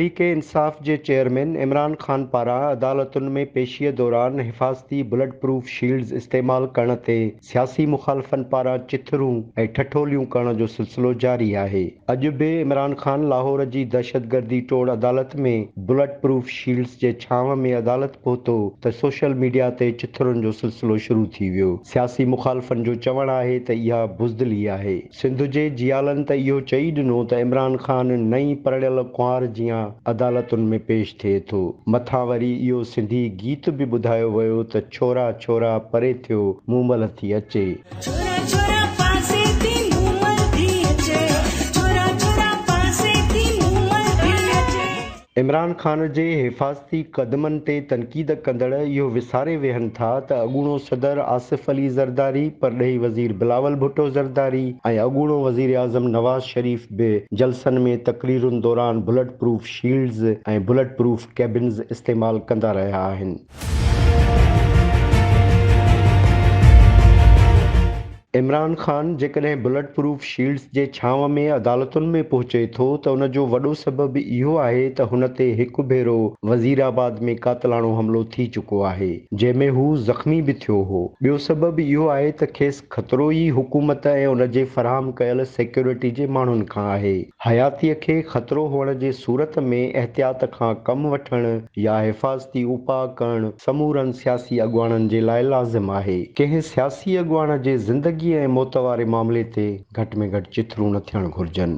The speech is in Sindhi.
تحريڪ انصاف جي چيئرمين عمران خان پاران عدالتن ۾ پيشيء دوران حفاظتي بلٽ پروف شيلڊز استعمال ڪرڻ تي سياسي مخالفن پاران چٿرون ۽ ٺٺوليون ڪرڻ جو سلسلو جاري آهي. اڄ به عمران خان لاهور جي دهشتگردي ٽوڙ عدالت ۾ بلٽ پروف شيلڊز جي ڇانو ۾ عدالت پهتو ته سوشل ميڊيا تي چٿرن جو سلسلو شروع ٿي ويو. سياسي مخالفن جو چوڻ آهي ته اها بزدلي آهي. سنڌ جي جيالن ته اهو چئي ڏنو ته عمران خان نئين پرڻيل ڪنوار جيان عدالتن ۾ پيش ٿئي ٿو. مٿان وري اهو سنڌي گيت به ٻڌايو ويو ته ڇورا ڇورا پري ٿيو مومل ٿي اچي. ڇورا ڇورا پاسي ٿي مومل ٿي اچي ڇورا ڇورا پاسي ٿي مومل ٿي اچي. عمران خان جي حفاظتي قدمن تي تنقيد ڪندڙ اهو وساري ويهن ٿا ته اڳوڻو صدر آصف علي زرداري، پرڏيهي وزير بلاول ڀٽو زرداري ۽ اڳوڻو وزيراعظم نواز شريف به جلسن ۾ تقريرن دوران bullet proof shields ۽ bullet proof cabins استعمال ڪندا رهيا آهن. عمران خان جيڪڏهن بلٽ پروف شيلڊز جي ڇانو ۾ عدالتن ۾ پهچي ٿو ته ان جو وڏو سبب اهو آهي ته هن تي هڪ ڀيرو وزير آباد ۾ قاتلاڻو حملو ٿي چڪو آهي جنهن ۾ هو زخمي به ٿيو هو. ٻيو سبب اهو آهي ته کيس خطرو ئي حڪومت ۽ ان جي فراهم ڪيل سيڪيورٽي جي ماڻهن کان آهي. حياتيء کي خطرو هئڻ جي صورت ۾ احتياط کان ڪم وٺڻ يا حفاظتي اپاء ڪرڻ سمورن سياسي اڳواڻن جي لاء لازم آهي. ڪنهن سياسي اڳواڻ جي زندگيء ۽ موت واري معاملي تي گهٽ ۾ گهٽ چٿرون نه ٿيڻ گهرجن.